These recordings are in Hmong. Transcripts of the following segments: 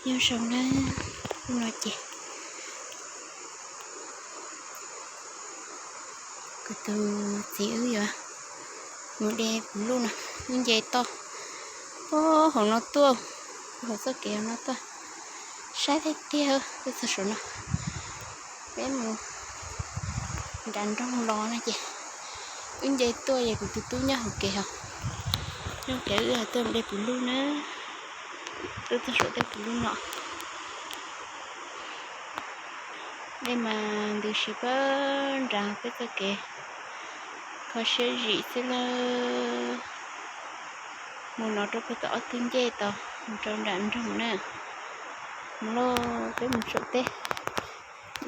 Nyob zoo na, hnub no ces kuv tus txiv wb yuav mus de puv luj no, wb nce toj puag hauv no tuaj, puag hauv txoj kev no tuaj, saib tiag tiag tuaj txog saum no. Peb mus nram nroog los no ces wb nce tuaj es kuv tus tub nyob hauv kev hos, nyob kev wb tuaj mus de puv luj na, tuaj txog saum tej puv luj no. Dej mas ntws siv pab nrad peb txoj kev kho siab zim xwb lawm. Mus no rau puag tom ob tug ncej tod mus rau nram nroog na. Mus lauj, peb mus saum tej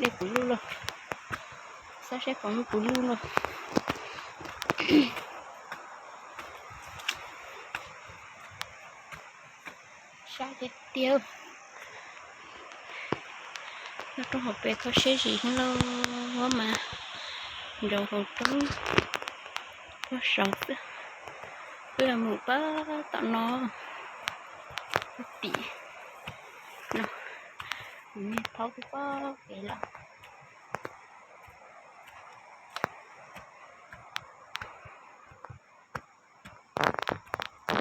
de puv luj lauj, saib saib puas muaj puv luj lauj. Sab tiag tiag. Nyob rau hauv pes kho siab zim lauj, mas nraum hauv roob puag saud xwb. Wb mus pab tom no, tim no, kuv niag thaub twb pab kev lawm.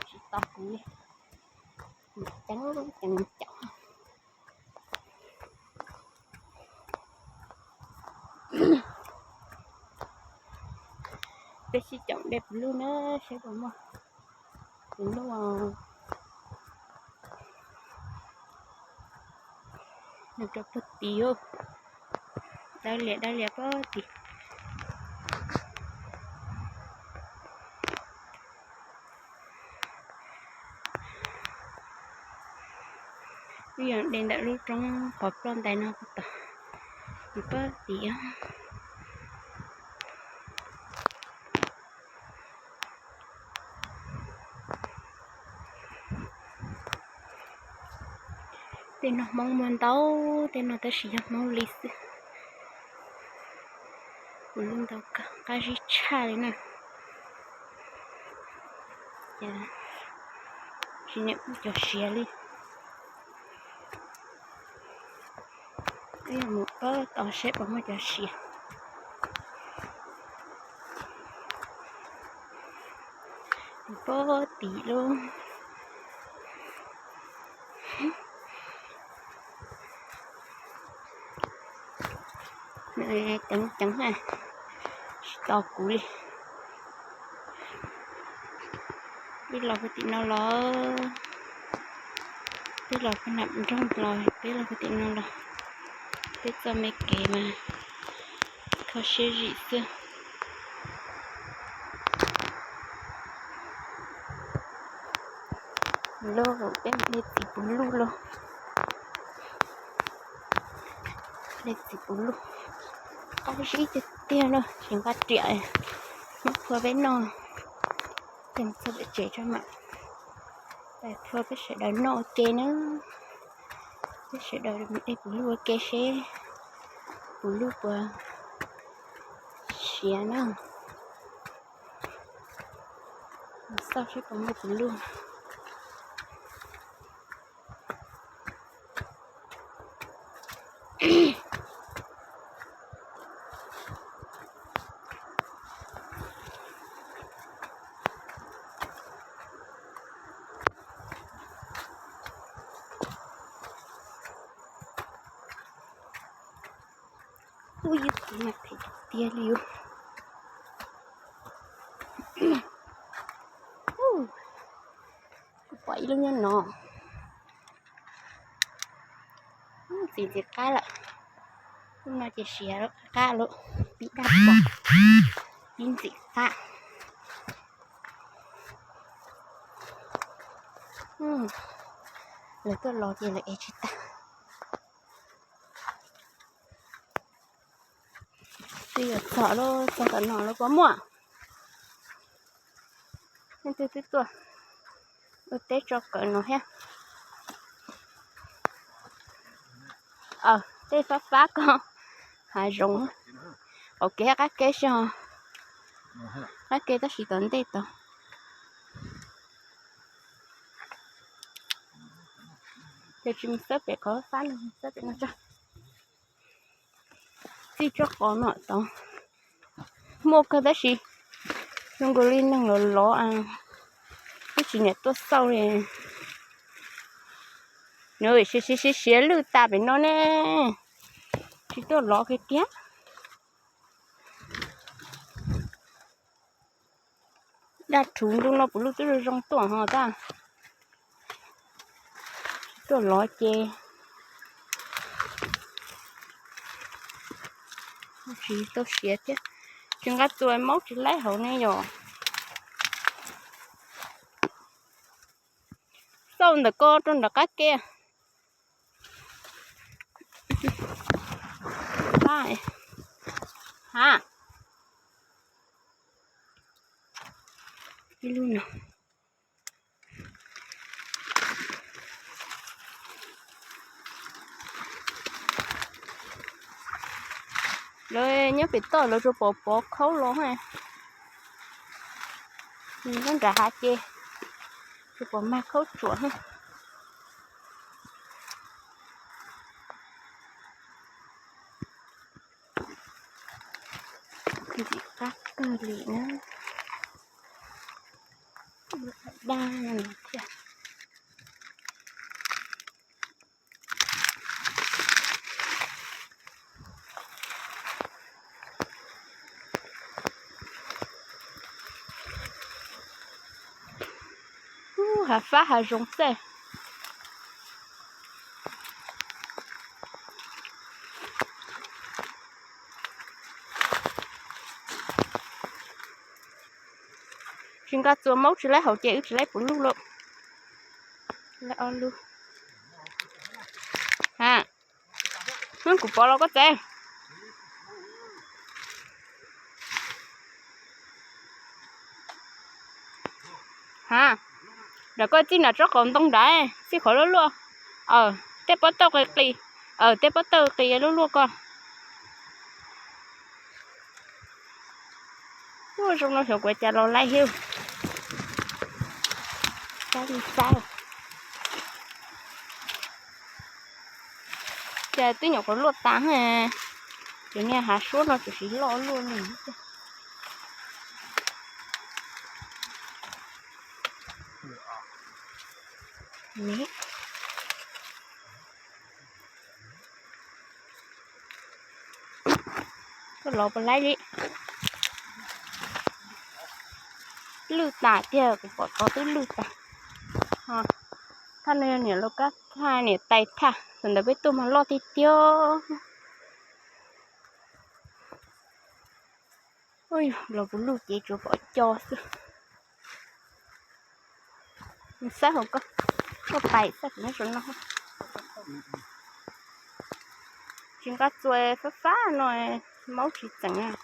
Tsis tau kuv li, ceev ceev caum. Peb sib caum de puv luj na, saib puas muaj puv luj. Nws rau puag tid, dawb lias dawb lias puag tid. Wb yog de ntawm lub roob qhov ploj ntais no puag tod, puag tid. Tej no Hmoob muaj ntau, tej no tab sis yog Hmoob li xwb. Puv luj ntau kawg, qab zib tshaj li na. Tsis niam kuj cov siav li. Wb yog mus pab tos saib puas muaj cov siav. Puag tid lauj. Ceev ceev na, tsis tos kuv li. Peb los puag tim no los, peb los puag nram nroog los, peb los puag tim no los, peb txoj me kev mas kho siab zim xwb. Lauj, peb de txiv puv luj lauj. De txiv puv luj, qab zib tiag tiag lauj, tsis nqa riam, muab phua peb noj. Ces txog pem tsev tso mam phua peb sawv daws noj ua ke na. Peb sawv daws mus de puv luj ua ke seb puv luj puas siav na. Xauj seb puas muaj puv luj. Ub, yus tus mas phem tiag li yus. Kuv pom ib lub nyob no. Ub, txiv ntxim qab lawm. Lub no ces siav qab lawm, pib daj pom, pib ntxim qab. Lawv tuaj los ces lawv ev tsis tag. Twb yuav txog lawm, txog tom no lawm puas muaj? Leej twg twb tuaj ua teb tso kawm no thiab. Tej fab fab ko hav zoov, hauv kev qab kev xwb os. Qab kev tab sis tom ntej tod. Ces tsis mus xawb pem qhov fab no, mus xawb pem no tso. Txij tsob qos no tod muaj kawg tab sis zoo nkaus li neeg los lov, twb tsis niam tuaj xauj li. Nws siav siav siav lwj tas pem no ne, tsis tuaj lov kiag tiag. Daj rhuv ntu no puv luj twb zoo zoo tuaj ho tab, tuaj lov ces tsis tau siav thiab. Tsis nqa txuas maub tsis laib hauv ne yom. Xauj ntawm ko rau nram qab ke. Ha, ib lub no. Lawv nyob pem toj lawv tsuas pom pov khaub los, nyob nram hav ces tsuas pom mag khaub tsuam. Ntxim qab kawg li na. Daj thiab. Hav fab hav zoov xwb. Tsis nqa txuas maub tsis laib hauv ces wb tsis laib puv luj lawm. Laib ob lub. Ha, hnub kuv pov los koj txev. Ha, nram koj txij nram tsob qos ntoo nrad, txij qhov luaj luaj. Aw, tej pob tawj qis qis. Aw, tej pob tawj qis luaj luaj ko. Ua zoo no xyov kuv cas los laij thiab. Xab li xab. Cas twb nyuam qhuav luaj tas, ces niag hav suab no tsuas siv loj luaj li. Koj los puas laib li. Lwj tas tiag, kuv pom tod twb lwj tas. Thaj no yog niam laus kab thaj, niam tais thaj, thaum ntawd peb tuaj mas loj tiag tiag. Los puv luj ces tsuas pom co xwb. Xab hauv koj, koj pais xab kuv nyob saum no. Tsis nqa txuas fab fab no, maub tsis txeev.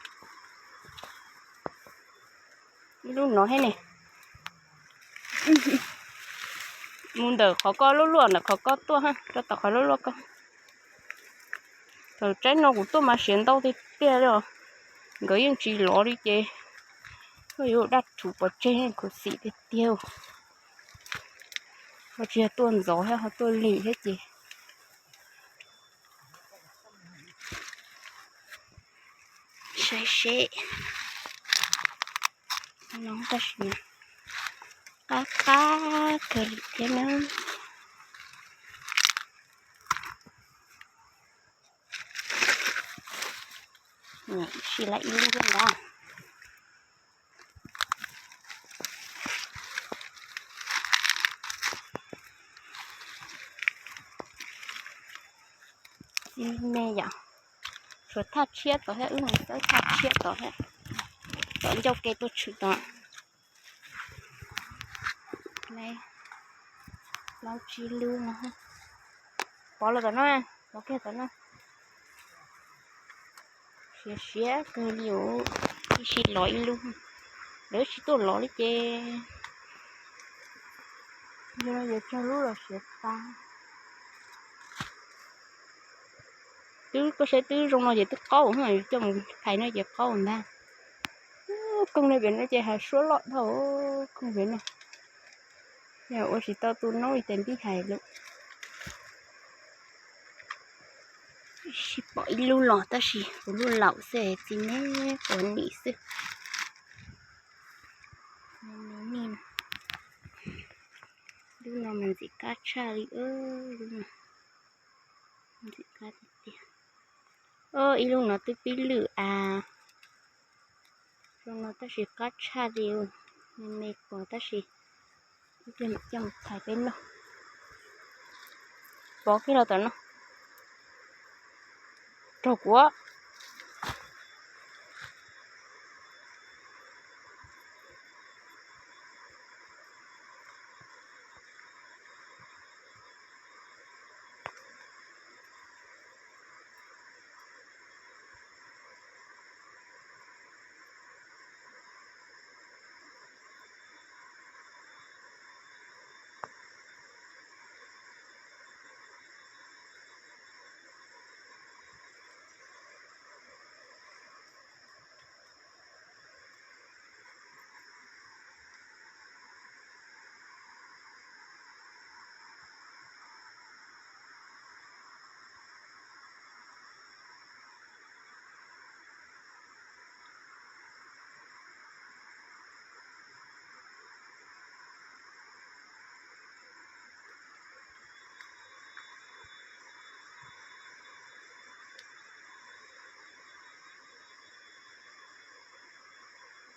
Ib lub no thiab ne. Mus ntawm qhov koj luaj luaj ntawm qhov koj tuaj, rau tom qhov luaj luaj ko. Thaum tsaib no kuv tuaj mas siav ntau tiag tiag li os. Nkawd yeej tsis lov li ces yuav daj rhuv pov tseg khuv xim tiag tiag. Ho tsis yog tuaj ntxov thiab, ho tuaj lig thiab ces saib seb. Qab qab kawg li thiab na. Sim lawv ib lub thiab ntag. Txiv me yom, tshuav thaj tshiab tod thiab, wb mus xawb thaj tshiab tod thiab, tom ncauj ke tuaj tshwm tod. Plaub tsib lub no, pov los tom no, pov kiag tom no. Siav siav kawg li os, ib sij lov ib lub, lawv tsis tuaj lov li ces yog no yuav tsawg lub los siav tag. Twb koj saib twb zoo no ces twb qaub, coj mus phais no ces qaub ntag. Koog no pem no ces hav suab loj dhau, koog pem no. Ua tsis tau tu noob li tes npib hais lawm. Pom ib lub los tab sis kuv lub laus xwb, txiv neb quav nim xwb. Me me nej, lub no mas ntxim qab tshaj li, lub no ntxim qab tiag tiag. Ib lub no twb pib lwj av, zoo no tab sis qab tshaj li, me me quav tab sis ib pliag mam coj mus thaiv peb noj. Pov kiag los tom no, raug kuv.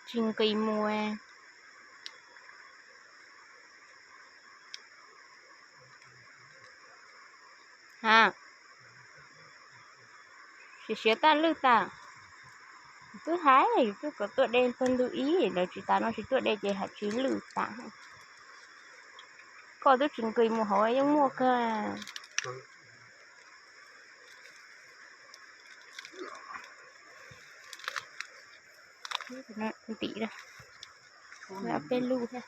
Tsis nqis mus. Ha, siav siav tag lwj tas. Twb hais yus twb kom tuaj de pawg ntug ib, lawv tsis tas no tsis tuaj de ces hais tsis lwj tas. Koj twb tsis nqis mus hauv yeej muaj kawg. Ntim, peb lub thiab,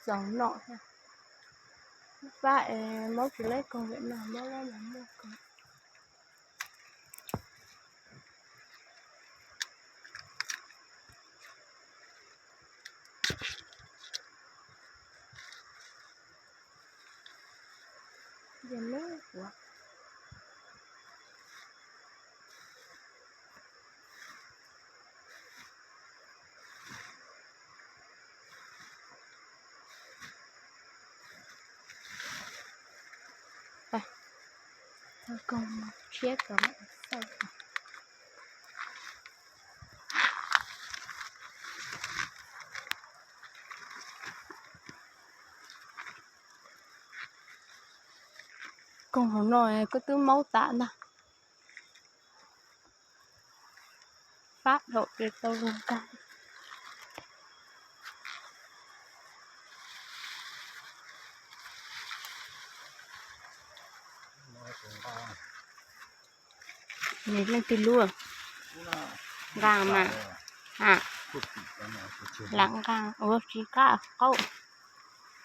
txaus noj thiab. Pab es mob tsis laib koog, mob laib mas muaj koog. Txog koog tshiab kom xauj. Koog hauv no koj twb maub tas ntag. Fab dhau ces tau zoo kawg. Nws leej twg lub? Nqa mas. Ha, lam nqa ua tsis qab qaub,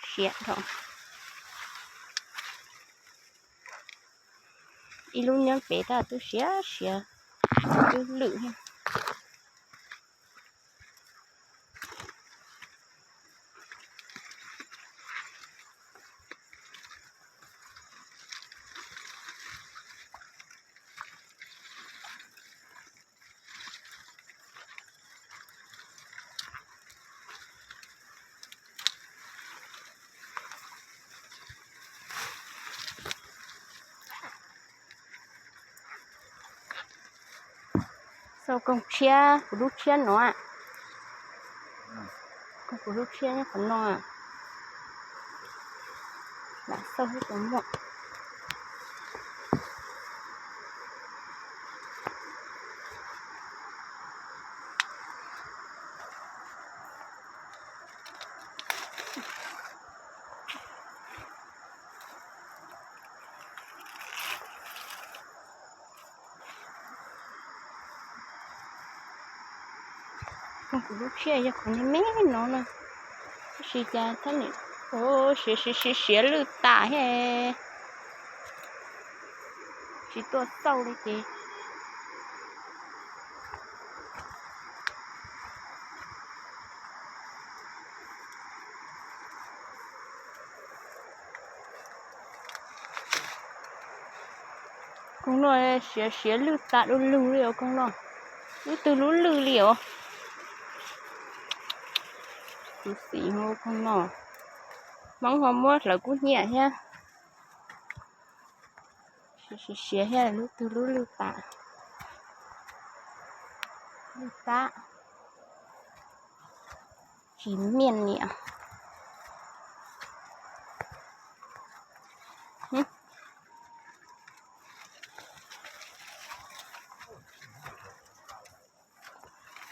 siav dhau. Ib lub nyob pem tab twb siav siav, twb lwj thiab. Xauj koog tshiab, kuv lub tshiab no. Koog kuv lub tshiab nyob qhov no. Lam xauj ib tus muaj. Koog kuv lub tshiab yog qhov me me no na, tab sis cas thab niam, siav siav siav lwj tas thiab, tsis tuaj xauj li ces. Koog no siav siav lwj tas du lug li os koog no. Lub twg lub lwj li os. Tus xim koog no. Hmoob ho muab hlawv kub hnyiab thiab. Siav siav thiab lub twg lub lwj tas. Lwj tab. Tsis miaj niam.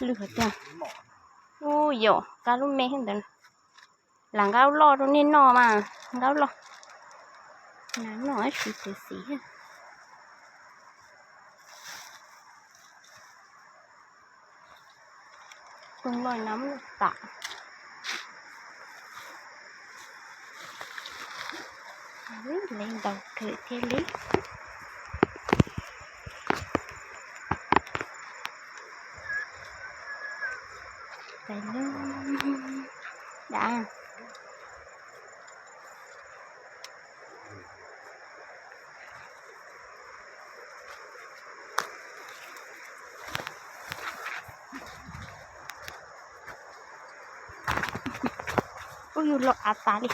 Lwj tiag. Ub yom, kab lub me ntawd. Lam nqaub loj rau nej noj mas, nqaub loj. Noj ib sim tus xim. Koog no nab tam. Li ntau kawg thiaj li. Dam. Ub, yus los av tas li.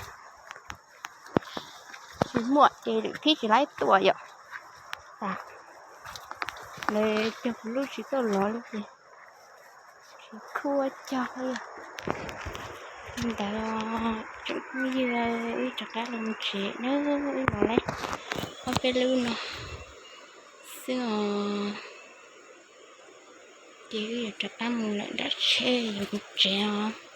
Tsis muaj ces lwm phib tsis laib tua yom. Tas, lawv cog kuv lub tsis tau los li ces tsis khuaj cog li. Li ntawd tsoom phooj ywg, wb rov qab los mus tsev na, wb los laib ob peb lub no xwb os. Ces wb yuav rov qab mus lawm, dab tsheb yuav mus tsev os.